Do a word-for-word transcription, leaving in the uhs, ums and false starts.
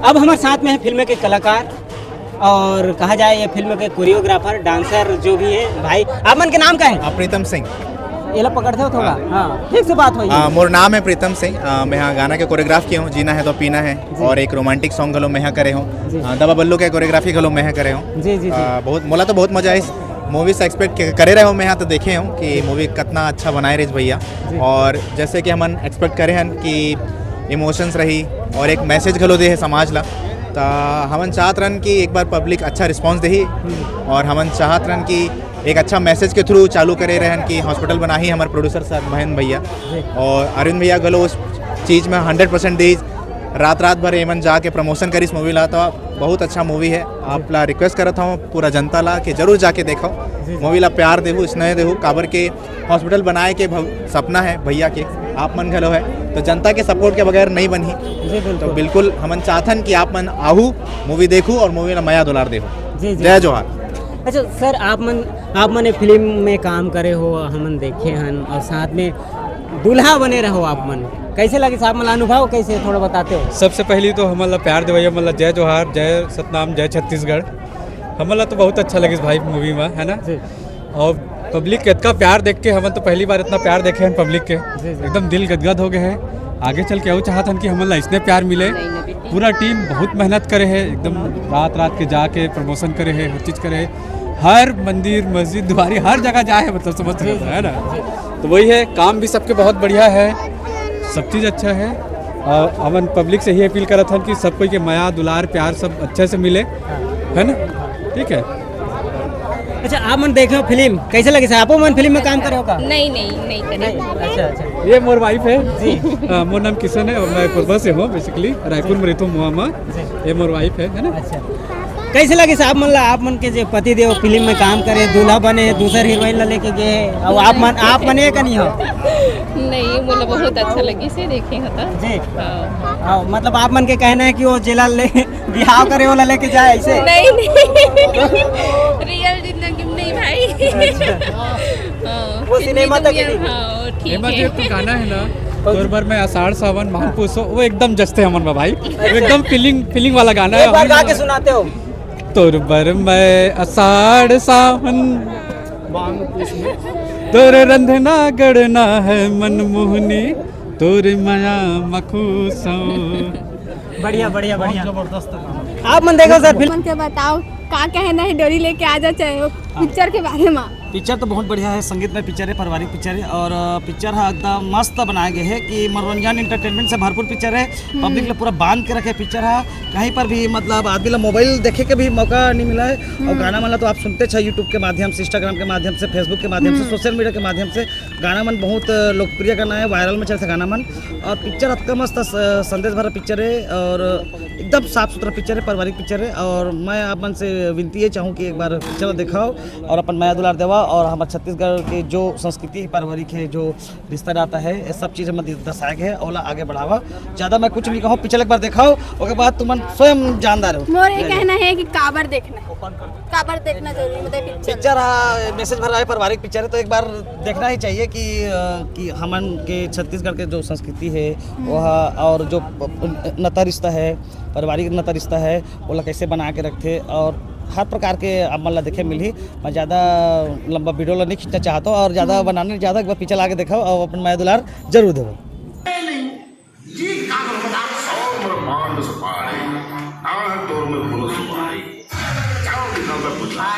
अब हमारे साथ में है फिल्म के कलाकार और कहा जाए ये फिल्म के कोरियोग्राफर, डांसर जो भी है भाई, आप मन के नाम का है? आ, प्रीतम सिंह। ये ला पकड़ते हो थोड़ा, हाँ, ठीक से बात होई। आ, मोर नाम है प्रीतम सिंह। आ, मैं यहाँ गाना के कोरियोग्राफ किया हूँ, जीना है तो पीना है, और एक रोमांटिक सॉन्ग घलो मैं यहाँ करे हूँ। जी। आ, दबा बल्लू के कोरियोग्राफी घलो मैं यहाँ करे हूँ। जी, जी, जी। आ, बहुत, मोला तो बहुत मजा आइस। मूवी से एक्सपेक्ट करे रहे हो मैं यहाँ तो देखे हूँ कि मूवी कितना अच्छा बनाए रहिस भैया। और जैसे कि हमन एक्सपेक्ट करे हन कि इमोशंस रही और एक मैसेज घलो दे है समाज ला, तो हमन चाहत रहन कि एक बार पब्लिक अच्छा रिस्पॉन्स देही। और हमन चाहत रहन कि एक अच्छा मैसेज के थ्रू चालू करे रहन कि हॉस्पिटल बनाही हमर प्रोड्यूसर सर महेंद्र भैया, और अरविंद भैया घलो उस चीज़ में हंड्रेड परसेंट दीस। रात रात भर एमन जाके प्रमोशन करिस मूवी ला, तो बहुत अच्छा मूवी है। आप ला रिक्वेस्ट करत हूँ पूरा जनता ला कि जरूर जाके देखो। मूवी ला प्यार देहू, स्नेह देहू, काबर के हॉस्पिटल बनाए के भव-, सपना है भैया के, आप मन घलो है, तो जनता के सपोर्ट के बगैर नहीं बनही। जी, बिल्कुल। तो बिल्कुल हमन चाहथन कि आप मन आहू, मूवी देखू और मूवी ला मया दुलार देहू। जी, जी। जय जोहार। अच्छा सर, आप मन, आप मन ये फिल्म में काम करे हो, हमन देखे हन, और साथ में दूल्हा बने रहो आप मन, कैसे लगिस आप मन ला अनुभव, कैसे थोड़ा बताते हो? सबसे पहली तो हमन ला प्यार देवइया मन ला जय जोहार, जय सतनाम, जय छत्तीसगढ़। हमन ला तो बहुत अच्छा लगिस भाई मूवी में, है ना? जी। और पब्लिक के इतना प्यार देख के, हमन तो पहली बार इतना प्यार देखे हैं पब्लिक के, जी, जी। एकदम दिल गदगद हो गए हैं। आगे चल के अउ चाहत हन कि हमन ला इसने प्यार मिले। पूरा टीम बहुत मेहनत करे है, एकदम रात रात के जाके प्रमोशन करे है, हर चीज़ करे है, हर मंदिर मस्जिद दुआरी हर जगह जाए है, मतलब समझ सकते हैं, है ना? तो वही है, काम भी सबके बहुत बढ़िया है, सब चीज़ अच्छा है। और हमन पब्लिक से ही अपील करत हन कि सब कोई के मया दुलार प्यार सब अच्छे से मिले, है ना? ठीक है। अच्छा, आप मन देखे हो फिल्म, कैसे लगिस? आपो मन फिल्म में काम करे हो का? नहीं, नहीं, नहीं करे। नहीं, अच्छा, अच्छा। ये मोर वाइफ है। जी। हाँ, मोर नाम किशन है और मैं कोरबा से हूँ, बेसिकली रायपुर में रहता हूँ, मोहामा। जी। ये मोर वाइफ है, है ना? अच्छा, कैसे लगिस आप मन ला, आप मन के जे पति देव फिल्म में काम करे, दूल्हा बने, दूसर हीरोइन ला लेके गए, अब आप मन, आप मन ये कनी हो? नहीं, मोला बहुत अच्छा लगिस, देखे हो तो। जी। हाँ। हाँ, मतलब आप मन के कहना है कि वो जेला ले बिहाव करे वाला लेके जाए ऐसे? नहीं, नहीं। रियल जिंदगी में नहीं भाई। हाँ, वो फिल्मी सिनेमा तक ही दुनिया, नहीं। हाँ, ठीक एमा है। जो तू गाना है ना, तोर बर मैं आषाढ़ सावन माघ पूस, वो एकदम जस्ते हमन बा भाई, एकदम फीलिंग फीलिंग वाला गाना है। एक बार गा के सुनाते हो। तोर बर मैं आषाढ़ सावन, तोर रंधना गढ़ना है मन मोहनी, तोर मया मखूसो। बढ़िया, बढ़िया, बढ़िया। आप मन देखो सर फिल्म। मन से बताओ, का कहना है, डोली लेके आ जा चाहे हो, पिक्चर के बारे में। पिक्चर तो बहुत बढ़िया है, संगीतमय पिक्चर है, पारिवारिक पिक्चर है और अ, पिक्चर है एकदम मस्त बनाए गए है कि मनोरंजन एंटरटेनमेंट से भरपूर पिक्चर है। पब्लिक लोग पूरा बांध के रखे पिक्चर है, कहीं पर भी मतलब आदमी ला मोबाइल देखे के भी मौका नहीं मिला है। और गाना वाला तो आप सुनते छे यूट्यूब के माध्यम से, इंस्टाग्राम के माध्यम से, फेसबुक के माध्यम से, सोशल मीडिया के माध्यम से गाना मन बहुत लोकप्रिय गाना है, वायरल में चलते गाना मन। और पिक्चर अतका मस्त स-, संदेश भरा पिक्चर है और एकदम साफ सुथरा पिक्चर है, पारिवारिक पिक्चर है। और मैं आप मन से विनती ये चाहूँ कि एक बार पिक्चर दिखाओ और अपन मया दुलार देवा और हमारे छत्तीसगढ़ के जो संस्कृति है, पारिवारिक है, जो रिश्ता नाता है, ये सब चीज़ में दर्शाया गया है। ओला आगे बढ़ावा, ज़्यादा मैं कुछ नहीं कहूँ, पिक्चर एक बार दिखाओ, ओके बाद तुमन स्वयं जानदार हो। मोर ये कहना है कि काबर देखना है, काबर देखना जरूरी, मतलब पिक्चर। पिक्चर हा मैसेज भरा है, पारिवारिक पिक्चर है, तो एक बार देखना ही चाहिए कि अ, कि हमन के छत्तीसगढ़ के जो संस्कृति है वो हा, और जो प- प- नाता रिश्ता है, पारिवारिक नाता रिश्ता है, ओला कैसे बना के रखथे और हर प्रकार के आप मन ला देखे मिलही। मैं ज़्यादा लंबा वीडियो ला नहीं खींचना चाहता हूँ और ज़्यादा बनाने ज़्यादा एक बार पिक्चर आके देखो और अपन मया दुलार जरूर देवो।